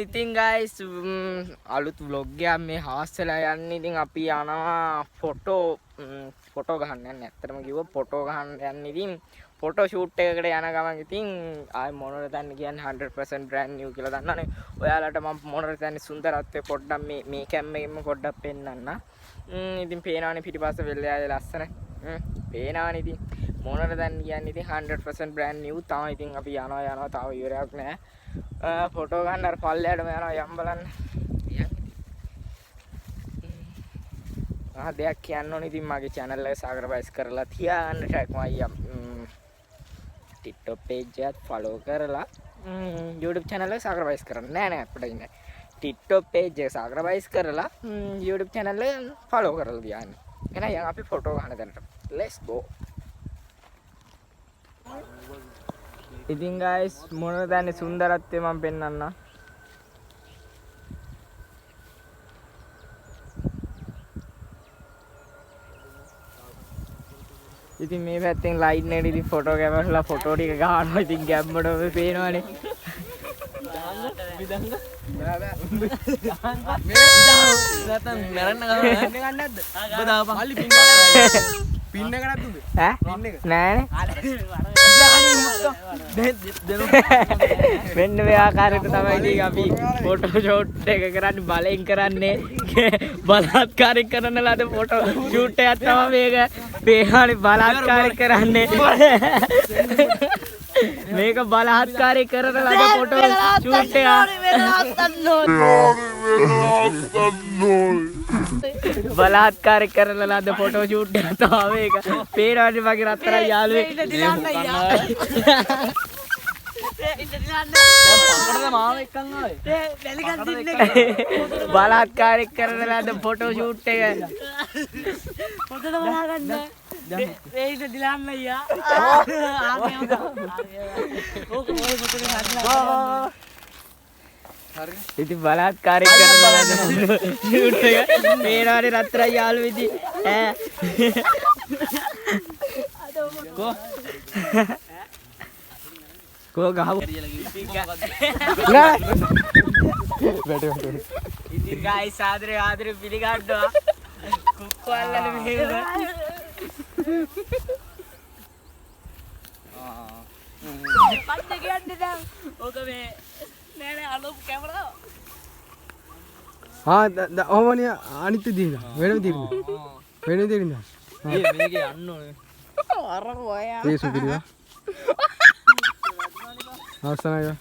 ඉතින් ගයිස් අලුත් ව්ලොග් එකක් මේ හවස් වෙලා යන්නේ. ඉතින් අපි යනවා ෆොටෝ ෆොටෝ ගහන්න යන්නේ. ඇත්තටම කිව්වොත් ෆොටෝ ගහන්න යන්නේ. ඉතින් ෆොටෝ ෂූට් එකකට යන ගමන් ඉතින් ආයේ මොනර තැන්න කියන්නේ 100% බ්‍රෑන්ඩ් නිව් කියලා දන්නවනේ. ඔයාලට මම මොනර තැන්නේ සුන්දරත්වය පොඩ්ඩක් මේ මේ කැම් එකෙන්ම පොඩ්ඩක් පෙන්නන්න. ඉතින් පේනවනේ පිටිපස්ස වෙල්යාවේ ලස්සන. පේනවනේ ඉතින් මොනර තැන්න කියන්නේ ඉතින් 100% බ්‍රෑන්ඩ් නිව් තමයි. ඉතින් අපි යනවා යනවා තව ඉවරයක් නෑ. ෆොටෝ ගන්න අර පල්ලෙහාටම යනවා යම් බලන්න. යන් ඉතින්. ආ දෙයක් කියන්න ඕනේ ඉතින් මගේ channel එක subscribe කරලා තියාගන්න ටැග් මයියා. TikTok page එකත් follow කරලා YouTube channel එක subscribe කරන්න. නෑ නෑ අපිට ඉන්නේ. TikTok page එක subscribe කරලා YouTube channel එක follow කරලා තියාගන්න. එහෙනම් යන් අපි ෆොටෝ ගන්න තැනට. Let's go. ඉතින් ගයිස් මොනවද දන්නේ සුන්දරත්වය මම පෙන්නන්නම්. ඉතින් මේ පැත්තෙන් ලයිට් එකට ඉතින් ෆොටෝ කැමරාලා ෆොටෝ ටික ගහනවා. ඉතින් ගැම්මට ඔබ පේනවනේ. නැත්තම් මැරෙන්න ගහනවා. පින්න ගන්න නැද්ද? ඔබ දාපන්. මල්ලි පින්න පින්න එක නැද්ද උඹේ? ඈ? පින් එක. නෑනේ. දෙනු. මෙන්න මේ ආකාරයට තමයි ඉතින් අපි ෆොටෝ ෂූට් එක කරන්නේ, බලෙන් කරන්නේ. බලහත්කාරයෙන් කරන ලද ෆොටෝ ෂූට් එකක් තමයි මේක. පේහානේ බලහත්කාරයෙන් කරන්නේ. මේක බලහත්කාරයෙන් කරන ලද ෆොටෝ ෂූට් එකක්. බලහත්කාරයෙන් කරන ලද ෆොටෝ ෂූට් එකක් තමයි මේක. පේනවනේ මගේ රත්තරන් යාළුවෙක්. පකටද මාව එක්කන් ආවේ. බලහත්කාරයෙන් කරන ලද ෆොටෝ ෂූට් එක. ඉතින් බලහත්කාරයෙන් කරන ලද ෂූට් එක. පේනවනේ රත්තරන් යාළුවෙක් ඉතින්. ඈ කෝ කෝ ගහමු. නෑ. වැටේ වැටේ. ඉතින් ගයිස් ආදරේ ආදරේ පිළිගන්නවා. කුක්කු අල්ලන මෙහෙම. පන්න කියන්නේ දැන් ඕක මේ නෑ නෑ අලුත් කැමරාව. හා ඔහොමනේ අනිත් විදිහට. වෙන විදිහට. වෙන විදිහට. මේ මේකේ යන්න ඕනේ. ඒ සුපිරියා. අවසනයි.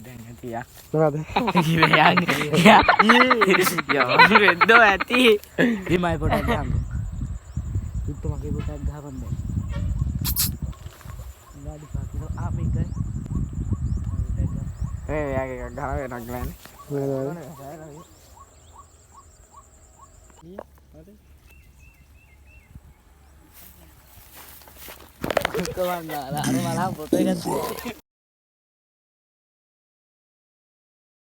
දැන් ඇතියා. මොකද? යන් යා රෙද්දෝ ඇති. ඉතින් මයි පොටක් ගහන්න. ඉත්ත මගේ පොටක් ගහපන් දැන්. විනාඩි 5 කිලෝ ආ මේක. මේ මෙයාගේ එකක් ගහනවා වෙනක් නෑනේ. මොකද? කොහොමද අර මලහන් ෆොටෝ එකක්